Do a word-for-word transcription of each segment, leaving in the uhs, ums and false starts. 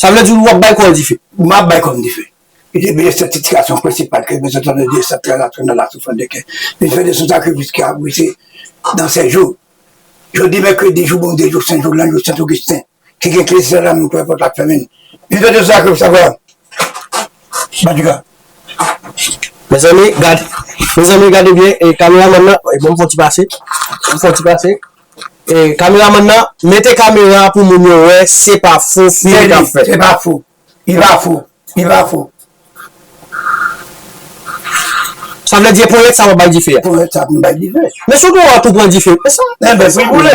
Sa vle di w ap bay kò w dife. M ap bay kò m dife. Li te bliye sètifikasion prensipal ke bezwen tande de sèt trè la trè nan la soufrans de kè. Li fè de son sakrifis ki a brise dans ses jours. Jodi mèkredi, jou Bondye, jou sen, jou lan, jou Sen Ogisten. Ki gen kle sèl lanmou pou nenpòt la fèmen. Li fè de son sakrifis sa vre. Badjiga. Mezanmi, gade. Mezanmi, gade byen. E kameramann nan, e bon, fò ti pase. Bon, fò ti pase. E kameramann nan, mete kamera pou moun yo wè, se pa fo fim k ap fèt. Se pa fo. Li pa fo. Li pa fo. Sa vle di e ponyèt sa w ap bay dife a? Ponyèt sa pou m bay dife. Men sou dlo a tou pran dife. E sa? Enben, pou boule.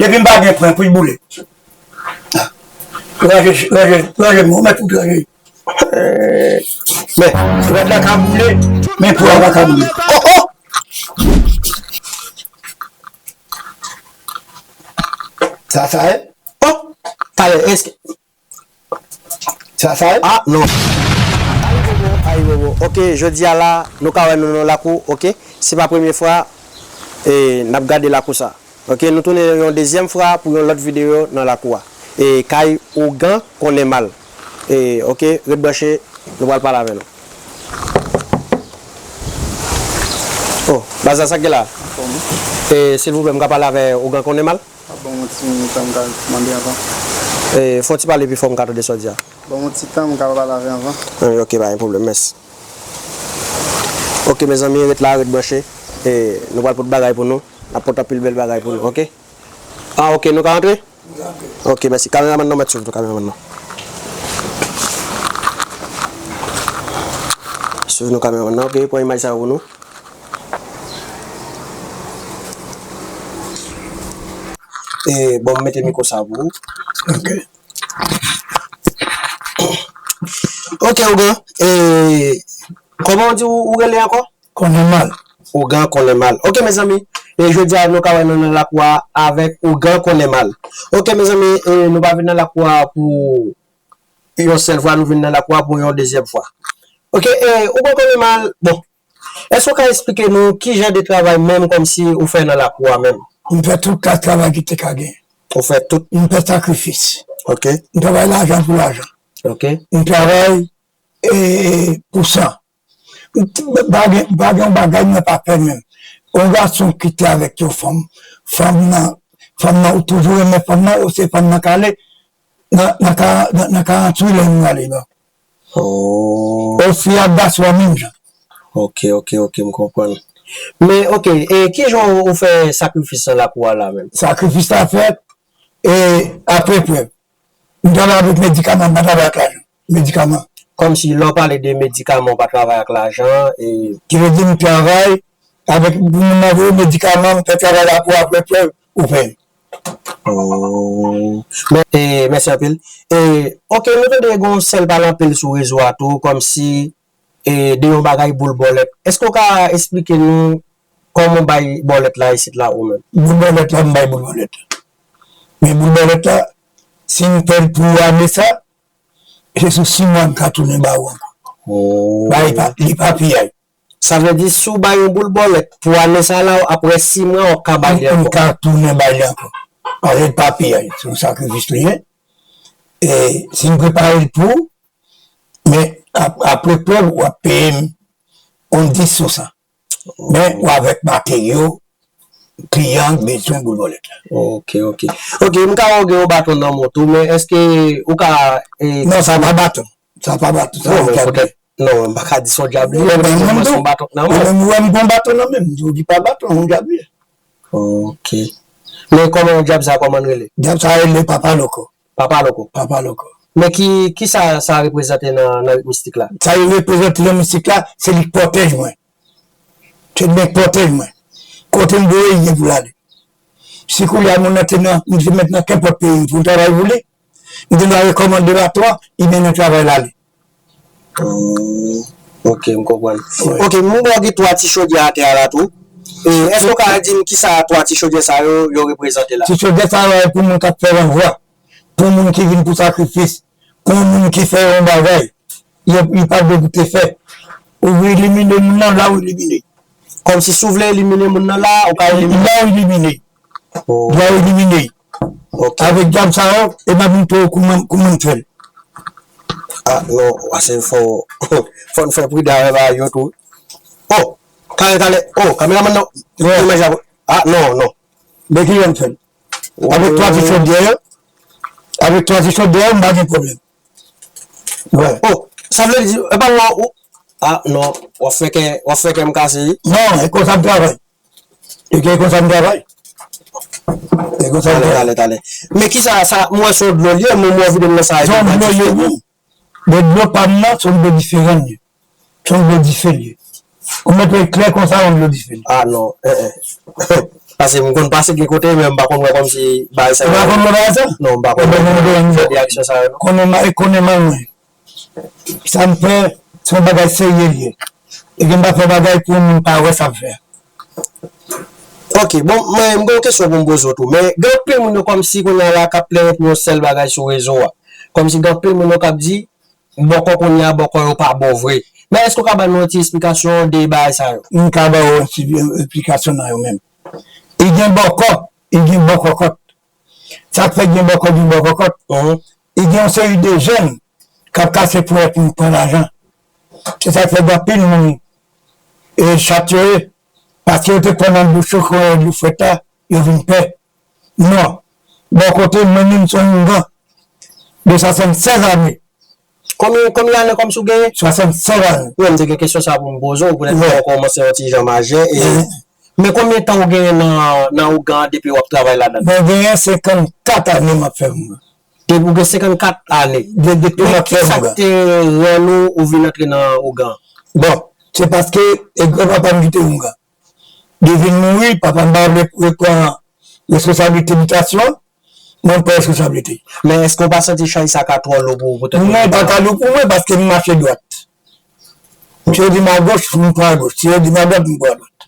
Depi m pa gen pwen, pou l boule. Ranje, ranje, ranje, mwen mèt tout ranje. Men, rèd la ka boule, men pou a pa ka boule. Oh, oh! Sa, sa, e? Oh! Talè, èske Sa, sa, e? Ah, non. Ayibobo, ayibobo. Ok, jodi a la, nou ka wè nou nan lakou, ok? Se pa premye fwa, e, n ap gade lakou sa. Ok, nou tounen yon dezyèm fwa pou yon lòt videyo nan lakou a. E, kay ougan konnen mal. E, ok, ret branche, nou pral pale avè nou. Oh, baz la, sa k gen la? E, silvouplè, m ka pale avè ougan konnen mal? Ap ban mwen ti minit, m ka mande avan. E, fò w ti pale pi fò, m ka tande sa w di a. Ban mwen ti tan, m ka pale avè anvan. E, ok, pa gen pwoblèm, mèsi. Ok, mezanmi, ret la, ret branche. E, nou pral pot bagay pou nou. N ap pot anpil bèl bagay pou nou, ok? Ah, ok, nou ka antre? Ok, mèsi. Kameramann nan, mèt swiv nou, kameramann nan. Swiv nou, kameramann nan, ok? Pran imaj sa yo pou nou. E, bon, m mete mikwo sa pou ou. Ok. Ok, ougan. E, kòman w di ou, ou rele ankò? Konnen mal. Ougan konnen mal. Ok, mezanmi. E jodi a, nou ka wè nou nan lakou a avèk ougan konnen mal. Ok, mezanmi, e, nou pa vin nan lakou a pou yon sèl fwa, nou vin nan lakou a pou yon dezyèm fwa. Ok, e, ougan konnen mal, bon. Èske w ka eksplike nou ki jan de travay menm kòmsi ou fè nan lakou a menm? M fè tout klas travay ki te ka gen. Ou fè tout? M fè sakrifis. Ok. M travay lajan pou lajan. Ok. M travay, e, pou san. M t-, pa gen, pa gen yon bagay mwen pa fè menm. Yon gason ki te avèk yon fanm, fanm nan, fanm nan, ou toujou renmen fanm nan, ou se fanm nan k ale, nan, nan ka, nan, nan karant uit lè nou ale, non. Oh. Osi ak gason an menm jan. Ok, ok, ok, m konprann. Men, ok, e ki jan ou fè sakrifis lan lakou a la menm? Sakrifis la fèt, e, apre prèv. M travay avèk medikaman, m pa travay ak lajan. Medikaman. Kòmsi lè w pale de medikaman, w pa travay ak lajan, e. Ki vle di m travay avèk, pou moun nan voye medikaman, m fè travay la pou apre prèv, ou peye m. Oh. Men, e, mèsi anpil. E, ok, nou tande gen yon sèl pale anpil sou rezo a tou, kòmsi, e, de yon bagay boul bòlèt. Èske w ka eksplike nou kòman w bay bòlèt la isit la ou menm? Boul bòlèt la, m bay boul bòlèt la. Men boul bòlèt la, si m fè l pou ane sa, se sou sis mwa m ka tounen ba ou ankò. Oh. Ba li pa, li pa piyay. Sa vle di, si w bay yon boul bòlèt pou ane sa la, apre sis mwa, w ap ka bay li ankò. M ka tounen bay li ankò. Paske l pa piyay, se yon sakrifis li ye. E si m prepare l pou ou, men ap-, apre prèv, w ap peye m yon dis sou san. Men, w avèk materyo, kliyan bezwen boul bòlèt la. Ok, ok. Ok, m ka wè w gen yon baton nan men w tou, men èske ou ka, e, Non, sa pa baton. Sa pa baton, sa yon djab li ye. Non, m pa ka di se yon djab li ye, men se yon baton nan men w. Mwen menm, ou wè m gen yon baton nan men m, m di w li pa baton, yon djab li ye. Ok. Men kòman djab sa, kòman l rele? Djab sa rele Papa Loko. Papa Loko. Papa Loko. Men ki, kisa sa reprezante nan, nan mistik la? Sa li reprezante nan mistik la, se li k pwotèj mwen. Se li menm k pwotèj mwen. Kote m voye, li gen pou l ale. Si koulye a moun nan te nan, m te mèt nan kenpòt peyi m pou m travay pou li, m te dwe rekòmande baton an, li mennen travay la ale. Hmm, ok, m konprann. Wi. Ok, m wè w gen twa ti chodyè atè a la tou. E, èske w ka di m kisa twa ti chodyè sa yo, yo reprezante la? Ti chodyè sa yo, pou moun k ap fè ranvwa, pou moun ki vin pou sakrifis, pou moun ki fè yon bagay, yo, li pa dwe pou te fè. Ou elimine moun nan la, ou elimine. Kòmsi si w vle elimine moun nan la, ou ka elimine. La, ou elimine. Oh. La, ou elimine. Ok. Avèk djab sa yo, e m ap montre w kouman, kouman m fè l. Ah, non, ase fò, fò n fè pridan avè bagay yo tou. Oh, talè, talè. Oh, kameramann nan. Imaj la. Ah, non, non. Men ki jan m fè l? Avèk twa ti chodyè yo, avèk twa ti chodyè yo, m pa gen pwoblèm. Wè. Oh, sa vle di, e pa w, ou, ah, non, w ap fè kè, w ap fè kè m kase wi. Non, e konsa m travay. E ke konsa m travay. E konsa m Talè, travay. talè, talè. Men ki sa, sa, m wè se yon dlo l ye, men m wè vide m nan sa. Se yon dlo l ye, wi. Men dlo pa m nan, se yon dlo diferan l ye. Se yon dlo dife l ye. Ou mèt wè l klè konsa, yon dlo dife l ye. Ah non, eh, eh. Paske m konn pase gen kote, men m pa konn wè kòmsi bagay sa Ou pa yo. konn wè bagay sa? Non, m pa konn Ebyen, wè. nou gen Fè de aksyon sa yo, non. Konnen ma-, konnen mal mwen. Sa m fè, se yon bagay serye l ye. E ke m pa fè bagay pou moun pa wè sa m fè a. Ok, bon, mwen, m gen yon kesyon pou m poze w tou. Men, gen anpil moun yo kòmsi kounye a la k ap plenyen pou yon sèl bagay sou rezo a. Kòmsi gen anpil moun yo k ap di, bòkò kounye a, bòkò yo pa bon vre. Men èske w ka ban nou yon ti esplikasyon de bagay sa yo? M ka ba w yon ti esplikasyon nan yo menm. Li gen bòkò, li gen bòkòkòt. Sa k fè gen bòkò, gen bòkòkòt. Mhm. Li gen yon seri de jèn k ap kase pwèt pou pran lajan. Se sa k fè gen anpil moun e chat yo ye. Paske yo te pran nan dlo cho, kon dlo frèt la, yo vin pè. Non. Bò kote mwen menm se yon oungan de swasannsèz ane. Konbyen, konbyen ane kòmsi w genyen? Swasannsèz ane. Wi, m te gen kesyon sa pou m poze w, poutèt Wi. ou kòmanse yon ti jan majè. E, Wi. men konbyen tan ou genyen nan, nan oungan an depi w ap travay ladan l? Mwen genyen senkannkat ane m ap fè oungan. Depi w gen senkannkat ane. De, depi m Men ap fè kisa oungan. k te rann ou, ou vin antre nan oungan an? Bon, se paske e granpapa m ki te oungan. Li vin mouri, papa m pa vle pran responsablite bitasyon, mwen m pran responsablite. Men èske w pa santi chay sa ka twò lou pou ou poutèt Mwen pa ka lou pou mwen paske m mache dwat. Si yo di m agoch, m pran agoch. Si yo di m adwat, m pran adwat.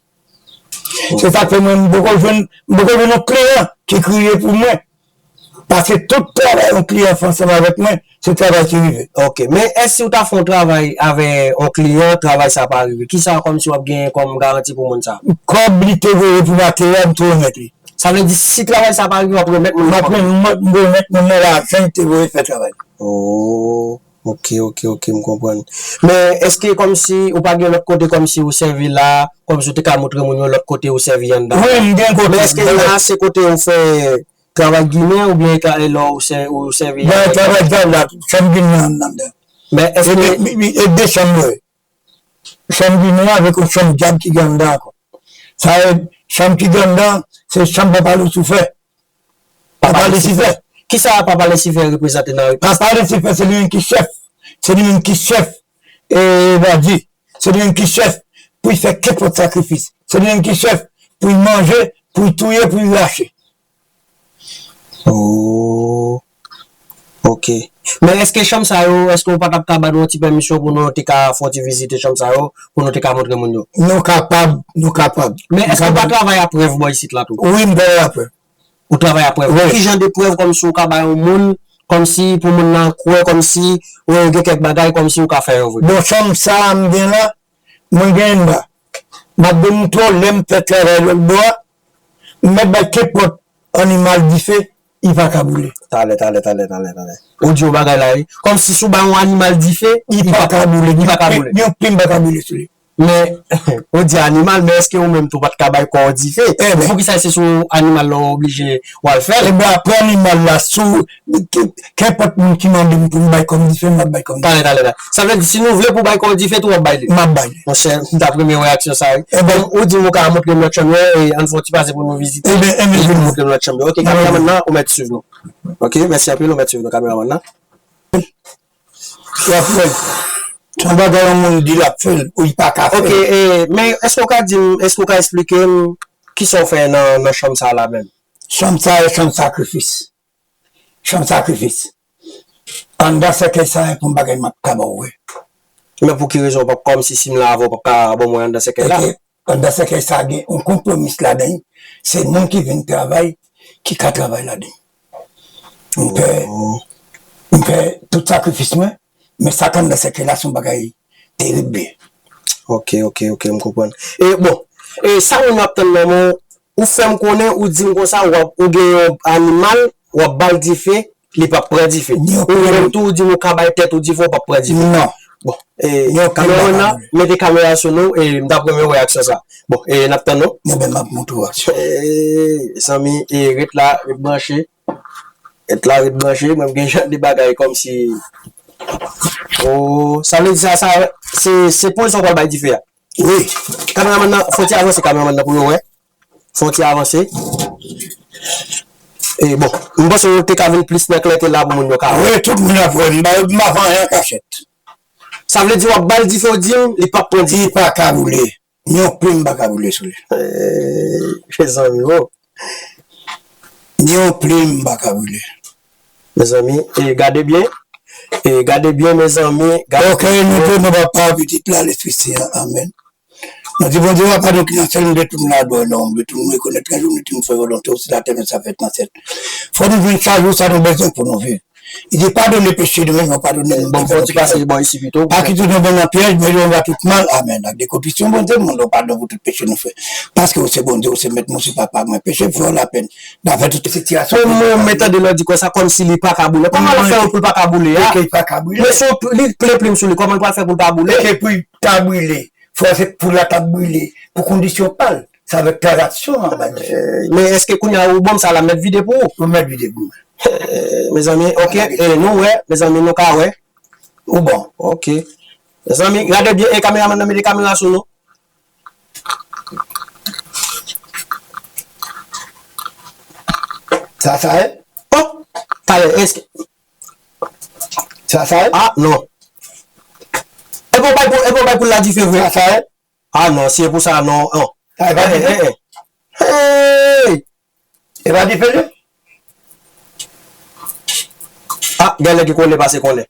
Se sa k fè mwen, m poko jwenn, m poko jwenn yon kliyan ki kriye pou mwen. Paske tout travay yon kliyan fè ansanm avèk mwen, se travay ki rive. Ok, men èske si w ta fè yon travay avè yon kliyan, travay sa pa rive, kisa kòmsi w ap genyen kòm garanti pou moun sa? Kòb li te voye pou materyèl, m tou remèt li. Sa vle di, si travay sa pa rive, w ap remèt moun nan kòb li? M ap remèt, m remèt moun nan lajan li te voye fè travay. Oh, ok, ok, ok, m konprann. Men èske kòmsi ou pa gen lòt kote kòmsi ou sèvi la, kòmsi ou te ka montre moun yo lòt kote ou sèvi anndan? Wi, m gen kote. Men èske gen ase kote ou fè travay ginen oubyen ka, lè ou sè-, ou sèvi Bay avèk travay djab la, chanm ginen an anndan. Men èske E de, e, e de chanm yo ye. Chanm ginen an avèk yon chanm djab ki gen anndan ankò. Sa e, chanm ki gen anndan, se chanm papa Lisifè. Papa Lisifè. Kisa papa Lisifè reprezante nan Papa Lisifè, se li menm ki chèf. Se li menm ki chèf, e, bandi. Se li menm ki chèf pou l fè kenpòt sakrifis. Se li menm ki chèf pou l manje, pou l touye, pou l rache. Oh. Ok. Men èske chanm sa yo, èske w pa t ap ka ban nou yon ti pèmisyon pou nou te ka fè yon ti vizite chanm sa yo, pou nou te ka montre moun yo? Nou kapab, nou kapab. Men Nou èske w pa kapab. travay a prèv bò isit la tou? Wi, m travay a prèv. Ou travay a prèv. Wi. Ki jan de prèv kòmsi w ka ba yon moun, kòmsi pou moun nan kwè, kòmsi, wi, gen kèk bagay, kòmsi w ka fè yo vre? Bon, chanm sa a m gen la, mwen gen anba. M ap demontre w lè m fè travay lòt bò a, m mèt bay kenpòt animal dife, li pa ka boule. Talè, talè, talè, talè, talè. Ou di yon bagay la, wi. Kòmsi si w bay yon animal dife, Li li pa pa, ka boule. li pa ka boule. Yon plim pa ka boule sou li. Men, ou di animal, men èske ou menm tou pa t ka bay kò w dife? Ebyen. Poukisa se sou animal la w oblije w al fè l? Ebyen, apre animal la, sou, ke, kenpòt moun ki mande m pou m bay kò m dife, m ap bay kò m dife. Talè, talè, talè. Sa vle di, si nou vle pou bay kò w dife tou, w ap bay li? M ap bay li. Monchè, m t ap renmen wè aksyon sa, wi. Ebyen. Bon, ou di m ou ka montre m lòt chanm yo, e ann fè yon ti pase pou nou vizite. Ebyen, ebyen, Epi nou montre m lòt chanm yo. Ok, kameramann nan, ou mèt swiv nou. Ok, mèsi anpil, ou mèt swiv nou, kameramann nan. L ap fè l. Se yon bagay yon moun di l ap fè l, ou li pa ka fè l. Ok, e, men èske w ka di m, èske w ka eksplike m kisa w fè nan, nan chanm sa a la menm? Chanm sa a, chanm sakrifis. Chanm sakrifis. Anndan sèkèy sa a, e pou yon bagay m ap ka ba w wè. Men pou ki rezon w p ap, kòmsi si m la avè w, w p ap ka ban mwen anndan sèkèy la? Ok. Anndan sèkèy sa a gen yon konpwomis ladan l. Se moun ki vin travay, ki ka travay ladan l. M fè, Oh. m fè tout sakrifis mwen, men sa k anndan sèkèy la se yon bagay terib li ye. Ok, ok, ok, m konprann. E bon, e sa moun yo ap tann nan men w, ou fè m konnen, ou di m konsa, w ap, ou gen yon animal, w ap ba l dife, li p ap pran dife. Ou menm tou, ou di nou ka bay tèt ou dife, ou p ap pran dife. Non. Bon, e, kameramann nan, mete kamera sou nou, e, m t ap renmen wè aksyon sa. Bon, e, n ap tann nou. Ebyen, m ap montre w aksyon. E, zanmi, e, ret la, ret branche. Ret la, ret branche. Mwen, m gen jan de bagay kòmsi. Oh, sa vle di sa, sa, se, se poz sa w pral bay dife a. Wi. Kameramann nan, fò w ti avanse kameramann nan pou yo wè. Fò w ti avanse. E bon, m panse w te ka vin plis nan klète la pou moun yo ka wè. Wi, tout moun ap wè. M pa, m pa fè anyen an kachèt. Sa vle di w ap ba l dife, w di m, li p ap pran dife. Li pa ka boule. Ni yon plim m pa ka boule sou li. Eh, mezanmi, oh. Ni yon plim m pa ka boule. Mezanmi, e gade byen. E gade byen, mezanmi. Gade byen. Ok, nou tou, nou papa, pitit la, Lespri Sen an. Amèn. Nou di Bondye, papa nou ki nan syèl, nou detounen adore non, nou detounen rekonèt ke jou nou te fè volonte w sou latè men sa fèt nan syèl. Fò nou jwenn chak jou sa nou bezwen pou nou viv. Li di, padone peche nou, menm jan w padone nou. Bon, fò ti pase bò isi pito. Pa kite nou pran nan pyèj, men delivrè nou ba tout mal. Amèn. Ak dekoptisyon, Bondye, nou mande w padon pou tout peche nou fè. Paske ou se Bondye, ou se mèt mwen, ou se papa mwen. Peche fè w lapèn. N a fè tout sitiyasyon. Kòman w mèt tande lè w di konsa, kòmsi li pa ka boule? Kòman l ap fè pou l pa ka boule a? Li pa ka boule. Men si w pl-, li plen plim sou li, kòman l pral fè pou l pa boule? Li ke pou l ta boule. Fò se pou la ta boule. Pou kondisyon pa l. Se avèk tranzaksyon an, ba dife. Eh, men èske kounye a ou ban m sa la, m mèt vide pou ou? Ou mèt vide pou mwen. Eh, mezanmi, ok, eh, nou wè, mezanmi, nou ka wè. Ou bon. Ok. Mezanmi, gade byen, e kameramann nan mete kamera sou nou. Sa, sa ye? Oh! Talè, èske Sa, sa ye? Ah, non. E pou bay pou, e pou bay pou la dife vre. Sa, sa ye? Ah, non, si e pou sa, non, non. Sa, e pa dife? Eh, eh, eh. Hey! E pa dife, non? Ah, gen nèg ki konnen pase konnen.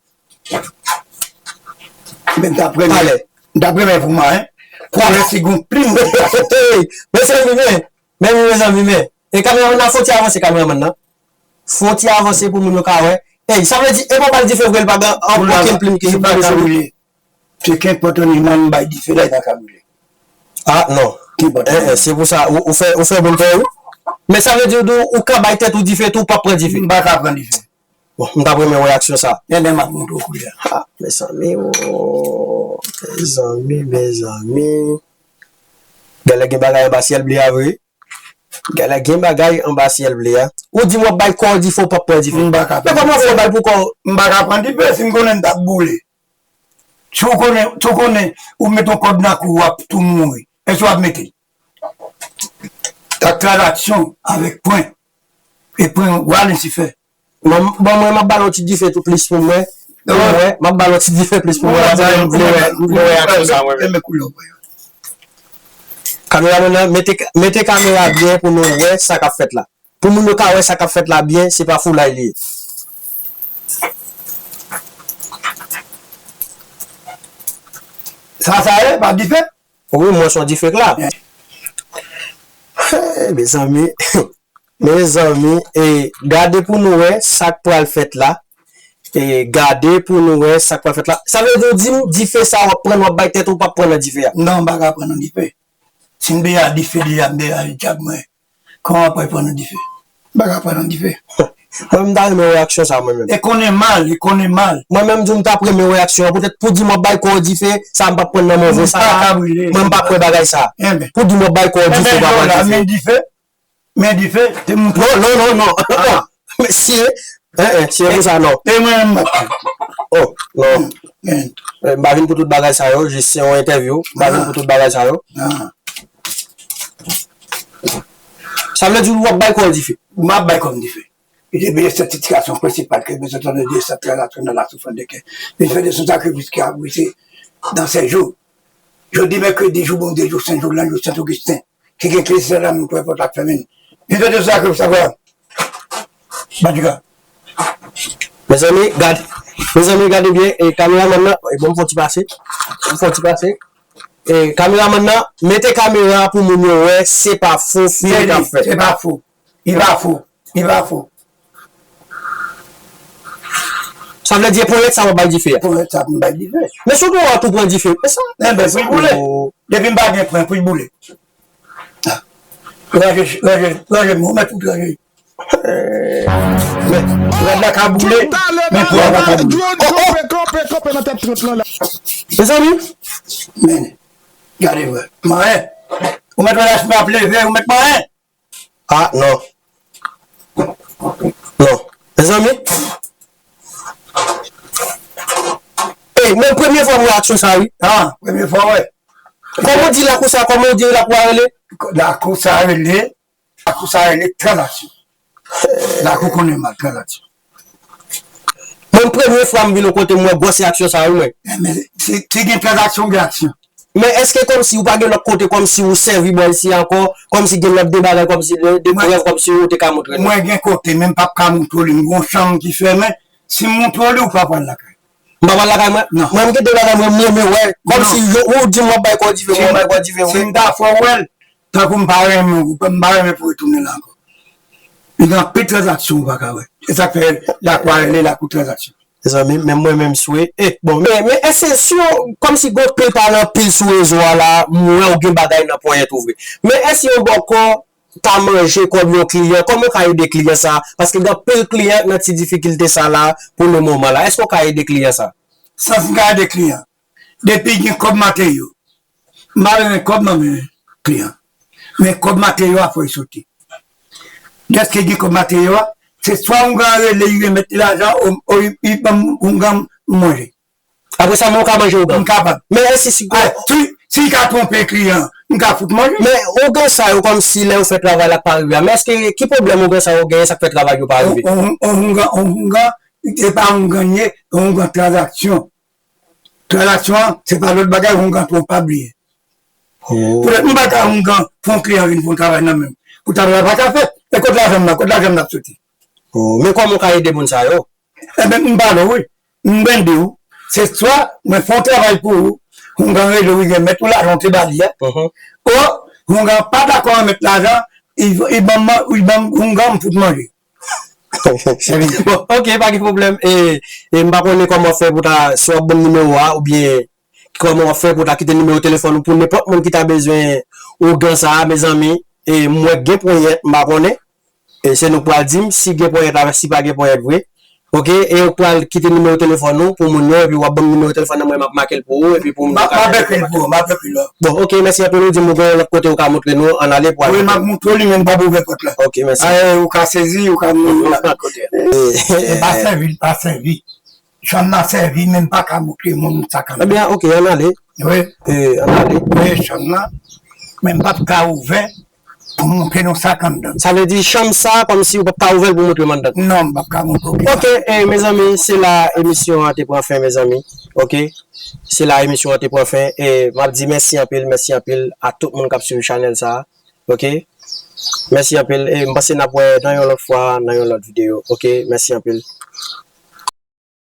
Men m t ap renmen. Talè. M t ap renmen pou mwen, hein. Pou mwen, si gon plim. Hey! Mezanmi, men. Men, mezanmi, men. E kameramann nan, fò ti avanse kameramann nan. Fò ti avanse pou moun yo ka wè. Ey, sa vle di, e pa bay dife vre, li pa gen okenn plim ki boule sou li. Se kenpòt animal m bay dife la, li pa ka boule. Ah, non. Kenpòt animal. Eh, eh, se pou sa, ou, ou fè, ou fè moun pè, wi. Men sa vle di, ou, ou ka bay tèt ou dife tou, ou p ap pran dife. M pa ka pran dife. Bon, m t ap renmen wè aksyon sa. Gen lè m ap montre w koulè a. Ah, mezanmi, oh. Mezanmi, mezanmi. Genlè gen bagay anba syèl ble a vre. Genlè gen bagay anba syèl ble a. Ou di m w ap bay kò w dife, ou p ap pran dife. M pa ka pran dife. Men kòman w fè w bay pou kò w? M pa ka pran dife, si m konnen m t ap boule. Si w konnen, si w konnen, ou met yon kòd nan kou w, w ap tou mouri. Èske w ap mete l? Ak tranzaksyon, avèk pwen. E pwen, w a Lisifè. Bon, bon, mwen, m ap ba l yon ti dife tou plis pou mwen. Pou mwen, m ap ba l yon ti dife plis pou mwen. Paske m vle wè, m vle wè aksyon sa, mwen menm. Kameramann nan, mete, mete kamera byen pou nou wè sa k ap fèt la. Pou moun yo ka wè sa k ap fèt la byen, se pa foulay li ye. Sa, sa ye, pa dife? Wi, mwen se yon dife k la. Hey, mezanmi. Mezanmi, e, gade pou nou wè sa k pral fèt la. E, gade pou nou wè sa k pral fèt la. Sa vle di, ou di m, dife sa w ap pran, w ap bay tèt ou, w p ap pran nan dife a? Non, m pa ka pran nan dife. Si m deja dife, deja m deja dyab mwen. Kòman w ap pran nan dife? M pa ka pran nan dife. Mwen, m ta renmen wè aksyon sa, mwen menm. E konnen mal, e konnen mal. Mwen menm, m di w, m t ap renmen wè aksyon an. Poutèt pou di m w ap bay kò w dife, sa m p ap pran nan men w vre, sa. M pa ka brile. Mwen, m pa kwè bagay sa. Enben. Pou di m w ap bay kò w dife, w pa pran dife. Men dife, te montre. Non, non, non, non. Ah. Mesye, eh, eh, se pou sa, non. E mwen menm m ap. Oh, non. Eh, m pa vin pou tout bagay sa yo, jis se yon entèvyou. M pa vin pou tout bagay sa yo. Ah. Sa vle di w ap bay kò w dife. M ap bay kò m dife. E te byen sèt sitiyasyon prensipal ke bezwen tande de sèt trè la tande la soufrans de kè. Li fè de son sakrifis ki a brise dans ses jours. Jodi mèkredi, jou Bondye, jou sen, jou lan, jou Sen Ogisten. Ki gen kle sèl la, moun kwè pòt la fèmen. Li fè de son sakrifis sa, vwala. Badjiga. Mezanmi, gade, mezanmi, gade byen, e kameramann nan, e bon, fò ti pase, fò ti pase. E kameramann nan, mete kamera pou moun yo wè, se pa fo, fim k ap fèt. Se pa fo, li pa fo, li pa fo. Sa vle di, e ponyèt sa w ap bay dife a? Ponyèt sa pou m bay dife. Men si w tou wè w tou pran dife, men sa. Enben, pou l boule. Depi m pa gen pwen, pou l boule. Ranje, ranje, ranje, mwen tout ranje. Men, rad la ka boule, men kò a pa ka boule. Kanpe, kanpe, kanpe nan tèt trant lan la. Mezanmi, men, gade vre. Manyen, ou mèt wè lach m ap leve, ou mèt manyen. Ah, non. Non. Mezanmi. Ey, men premye fwa m wè aksyon sa, wi. Ah, premye fwa, wè. Kòman w di lakou sa, kòman w di lakou a rele? Lakou sa rele, lakou sa rele tranzaksyon. Lakou konnen mal tranzaksyon. Mwen premye fwa m vin yon kote m wè gwòsè aksyon sa, wi, mwen. Eh, men, si, si gen tranzaksyon, gen aksyon. Men èske kòmsi ou pa gen lòt kote kòmsi ou sèvi bò isi ankò, kòmsi gen lòt de bagay kòmsi de, de prèv kòmsi ou te ka montre nou? Mwen gen kote, men m p ap ka montre w li. M gen yon chanm ki fèmen. Si m montre w li, ou pa pral lakay. M pa pral lakay mwen? Non. Mwen m kite bagay mwen, m renmen wè. Kòmsi ou di m w ap bay kò dife, mwen bay kò dife, si m ta fè w wè l, tankou m pa renmen ou, m pa renmen pou retounen la ankò. Li gen anpil tranzaksyon ou pa ka wè. Se sa k fè lakou a rele lakou tranzaksyon. Mezanmi, menm mwen menm swe. Eh, bon, men, men èske si yo, kòmsi gon pil pale anpil sou rezo a la, m wè w gen bagay nan ponyèt ou vre. Men èske yon bòkò ta manje kòb yon kliyan, kòman w ka ede kliyan sa? Paske gen anpil kliyan nan ti difikilte sa la pou le moman la. Èske w ka ede kliyan sa? Sans m ka ede kliyan. Depi gen kòb materyo, m pa renmen kòb nan men kliyan. Men kòb materyo a fò l soti. Dèske gen kòb materyo a, se swa oungan rele, li remèt li lajan, o, o, li, li ban m oungan m manje. Apre sa, men w ka manje oungan? M kapab. Men èske si... Ah, si, si l ka twonpe kliyan, m ka fout manje. Men oungan sa yo, kòmsi lè yo fè travay la k pa rive a, men èske ki pwoblèm oungan sa yo genyen, sa k fè travay yo pa rive? O, o, o, oungan, o, oungan, se pa oungan l ye, oungan tranzaksyon. Tranzaksyon an, se pa lòt bagay, oungan twonpab li ye. Oh. Poutèt m pa ka oungan fè yon kliyan vin fè yon travay nan men m. Pou travay la pa ka fèt, e kot lajan m nan, kot lajan m nan ap soti? Oh, men kòman w ka ede moun sa yo? Enben, m pale w, wi. M bende w. Se swa mwen fè yon travay pou ou, oungan rele w, li remèt ou lajan w te ba li a. Mhm. O, oungan pa dakò remèt lajan, li, li ban m, li ban m oungan m fout manje. Bon, ok, pa gen pwoblèm. E, e m pa konnen kòman w fè pou ta, si w ap ban m nimewo a, oubyen kòman w ap fè pou ta kite nimewo telefòn ou pou nenpòt moun ki ta bezwen oungan sa a, mezanmi. E m wè gen ponyèt, m pa konnen. E se nou k pral di m si gen ponyèt avèk si pa gen ponyèt vre. Ok, e ou pral kite nimewo telefòn ou pou moun yo, epi w ap ban m nimewo telefòn nan mwen, m ap make l pou ou, epi pou moun yo ka... M ap ekri l pou ou, m ap ekri l la. Bon, ok, mèsi anpil, ou di m ou gen yon lòt kote ou ka montre nou, ann ale pou al. Wi, m ap montre w li, men m p ap ouvè pòt la. Ok, mèsi. A, ou ka sezi, ou ka mouri nan lòt kote a. E, e, pa sèvi, pa sèvi. Chanm nan sèvi, men m pa ka montre moun sa kanmenm. Ebyen, ok, ann ale. Wi. E, ann ale. Wi, chanm nan. Men m p ap ka ouvè pou montre nou sa k anndan. Sa vle di chanm sa, kòmsi ou p ap ka ouvè l pou montre m anndan? Non, m p ap ka montre w. Ok, e, mezanmi, se la emisyon an te pran fen, mezanmi. Ok? Se la emisyon an te pran fen. E, m ap di mèsi anpil, mèsi anpil a tout moun k ap swiv chanèl sa a. Ok? Mèsi anpil. E m panse n ap wè nan yon lòt fwa, nan yon lòt videyo. Ok? Mèsi anpil.